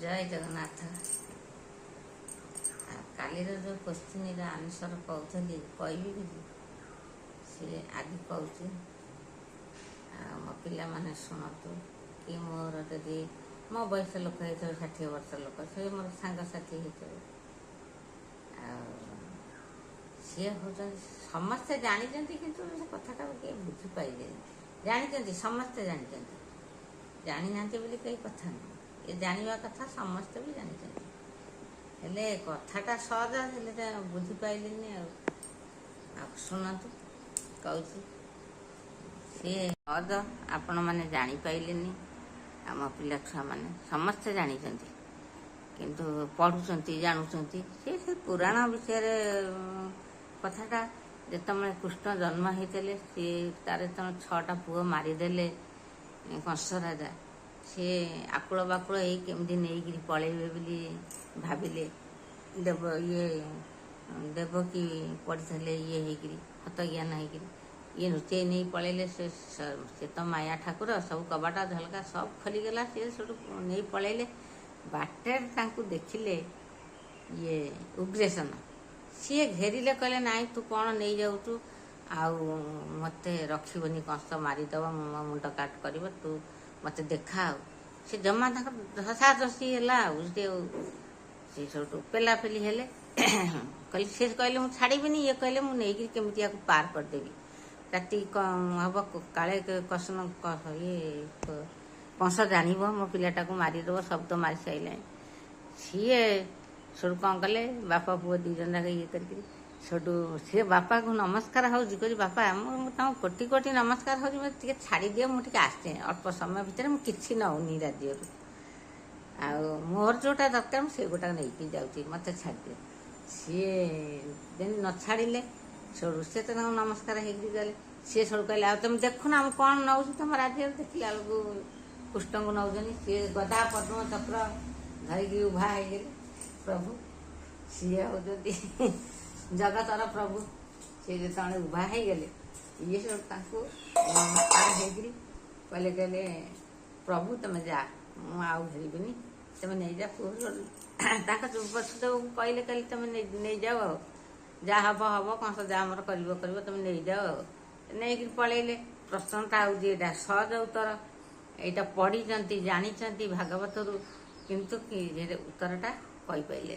ଜୟ ଜଗନ୍ନାଥ। ଆଉ କାଲିର ଯେଉଁ କୋଶ୍ଚିନ୍ର ଆନ୍ସର୍ କହୁଥିଲି, କହିବି କି ସିଏ ଆଜି କହୁଛି। ଆଉ ମୋ ପିଲାମାନେ ଶୁଣନ୍ତୁ କି ମୋର ଯଦି ମୋ ବୟସ ଲୋକ ହେଇଥିବ, 60 ବର୍ଷ ଲୋକ, ସେ ମୋର ସାଙ୍ଗସାଥି ହେଇଥିବେ। ଆଉ ସିଏ ହେଉଛନ୍ତି, ସମସ୍ତେ ଜାଣିଛନ୍ତି, କିନ୍ତୁ ସେ କଥାଟାକୁ କିଏ ବୁଝିପାରିଲେନି। ଜାଣିଛନ୍ତି, ସମସ୍ତେ ଜାଣିଛନ୍ତି, ଜାଣିନାହାନ୍ତି ବୋଲି କେହି କଥା ନୁହଁ। ଏ ଜାଣିବା କଥା ସମସ୍ତେ ବି ଜାଣିଛନ୍ତି, ହେଲେ କଥାଟା ସହଜ, ହେଲେ ବୁଝିପାରିଲେନି। ଆଉ ଆଉ ଶୁଣନ୍ତୁ, କହୁଛି। ସିଏ ସହଜ, ଆପଣମାନେ ଜାଣିପାରିଲେନି। ଆମ ପିଲା ଛୁଆମାନେ ସମସ୍ତେ ଜାଣିଛନ୍ତି, କିନ୍ତୁ ପଢ଼ୁଛନ୍ତି, ଜାଣୁଛନ୍ତି। ସେ ସେ ପୁରାଣ ବିଷୟରେ କଥାଟା, ଯେତେବେଳେ କୃଷ୍ଣ ଜନ୍ମ ହେଇଥିଲେ, ସିଏ ତାର ଯେତେବେଳେ ଛଅଟା ପୁଅ ମାରିଦେଲେ କଂସ ରାଜା, ସିଏ ଆକୁଳ ବାକୁଳ ହେଇ କେମିତି ନେଇକିରି ପଳେଇବେ ବୋଲି ଭାବିଲେ। ଦେବ ଇଏ ଦେବକୀ ପଡ଼ିଥିଲେ ଇଏ ହେଇକିରି, ହତଜ୍ଞାନ ହେଇକିରି। ଇଏ ଲୁଚେଇ ନେଇ ପଳେଇଲେ। ସେ ସେ ତ ମାୟା ଠାକୁର, ସବୁ କବାଟ ଝଲକା ସବୁ ଖୋଲିଗଲା। ସିଏ ସେଠୁ ନେଇ ପଳେଇଲେ। ବାଟରେ ତାଙ୍କୁ ଦେଖିଲେ ଇଏ ଉଗ୍ରେସନ। ସିଏ ଘେରିଲେ, କହିଲେ, "ନାଇଁ, ତୁ କ'ଣ ନେଇଯାଉଛୁ? ଆଉ ମୋତେ ରଖିବନି, କଂସ ମାରିଦେବ, ମୋ ମୁଣ୍ଡ କାଟ କରିବ, ତୁ ମୋତେ ଦେଖା।" ଆଉ ସେ ଜମା ତାଙ୍କ ଧସାଧସି ହେଲା। ଆଉ ସେ ସେଠୁ ପେଲାପେଲି ହେଲେ। କହିଲେ, ସେ କହିଲେ, "ମୁଁ ଛାଡ଼ିବିନି।" ଇଏ କହିଲେ, "ମୁଁ ନେଇକିରି କେମିତି ୟାକୁ ପାର କରିଦେବି। ରାତି ହବ, କାଳେ କସନ ଇଏ କଂସ ଜାଣିବ, ମୋ ପିଲାଟାକୁ ମାରିଦେବ, ସବୁ ତ ମାରି ସାରିଲାଣି।" ସିଏ ସେଠୁ କ'ଣ କଲେ? ବାପା ପୁଅ ଦୁଇ ଜଣ ଯାକ ଇଏ କରିକିରି ସେଠୁ ସିଏ ବାପାକୁ ନମସ୍କାର ହେଉଛି, କହୁଛି, "ବାପା, ମୁଁ ତମ କୋଟି କୋଟି ନମସ୍କାର ହେଉଛି, ମୋତେ ଟିକେ ଛାଡ଼ିଦିଅ, ମୁଁ ଟିକେ ଆସେ ଅଳ୍ପ ସମୟ ଭିତରେ। ମୁଁ କିଛି ନେଉନି ରାଜ୍ୟରୁ, ଆଉ ମୋର ଯେଉଁଟା ଦରକାର ମୁଁ ସେଗୁଟା ନେଇକି ଯାଉଛି, ମୋତେ ଛାଡ଼ିଦିଅ।" ସିଏ ଯେମିତି ନ ଛାଡ଼ିଲେ, ସେଠୁ ସିଏ ତ ତାଙ୍କୁ ନମସ୍କାର ହେଇକିରି ଗଲେ। ସିଏ ସେଠୁ କହିଲେ, "ଆଉ ତମେ ଦେଖୁନ ମୁଁ କ'ଣ ନେଉଛି ତମ ରାଜ୍ୟରେ?" ଦେଖିଲା ବେଳକୁ କୃଷ୍ଣଙ୍କୁ ନେଉଛନ୍ତି। ସିଏ ଗଦା, ପଦ୍ମ, ଚକ୍ର ଧରିକି ଉଭା ହେଇଗଲେ ପ୍ରଭୁ। ସିଏ ହେଉଛନ୍ତି ଜଗତର ପ୍ରଭୁ। ସିଏ ଯେତେବେଳେ ଉଭା ହେଇଗଲେ, ଇଏ ସେଠୁ ତାଙ୍କୁ ନମସ୍କାର ହେଇକିରି କହିଲେ, "ପ୍ରଭୁ, ତମେ ଯା, ମୁଁ ଆଉ ଘେରିବିନି, ତମେ ନେଇଯା ପୁଅ।" ତାଙ୍କ ବସୁଦେବକୁ କହିଲେ, "ତମେ ନେଇଯାଅ, ଆଉ ଯାହା ହବ ହବ, କଂସ ଯାହା ଆମର କରିବ କରିବ, ତମେ ନେଇଯାଅ।" ଆଉ ନେଇକିରି ପଳେଇଲେ। ପ୍ରଶ୍ନଟା ହେଉଛି, ଏଇଟା ସହଜ ଉତ୍ତର। ଏଇଟା ପଢ଼ିଛନ୍ତି, ଜାଣିଛନ୍ତି ଭାଗବତରୁ, କିନ୍ତୁ କି ଉତ୍ତରଟା କହିପାରିଲେ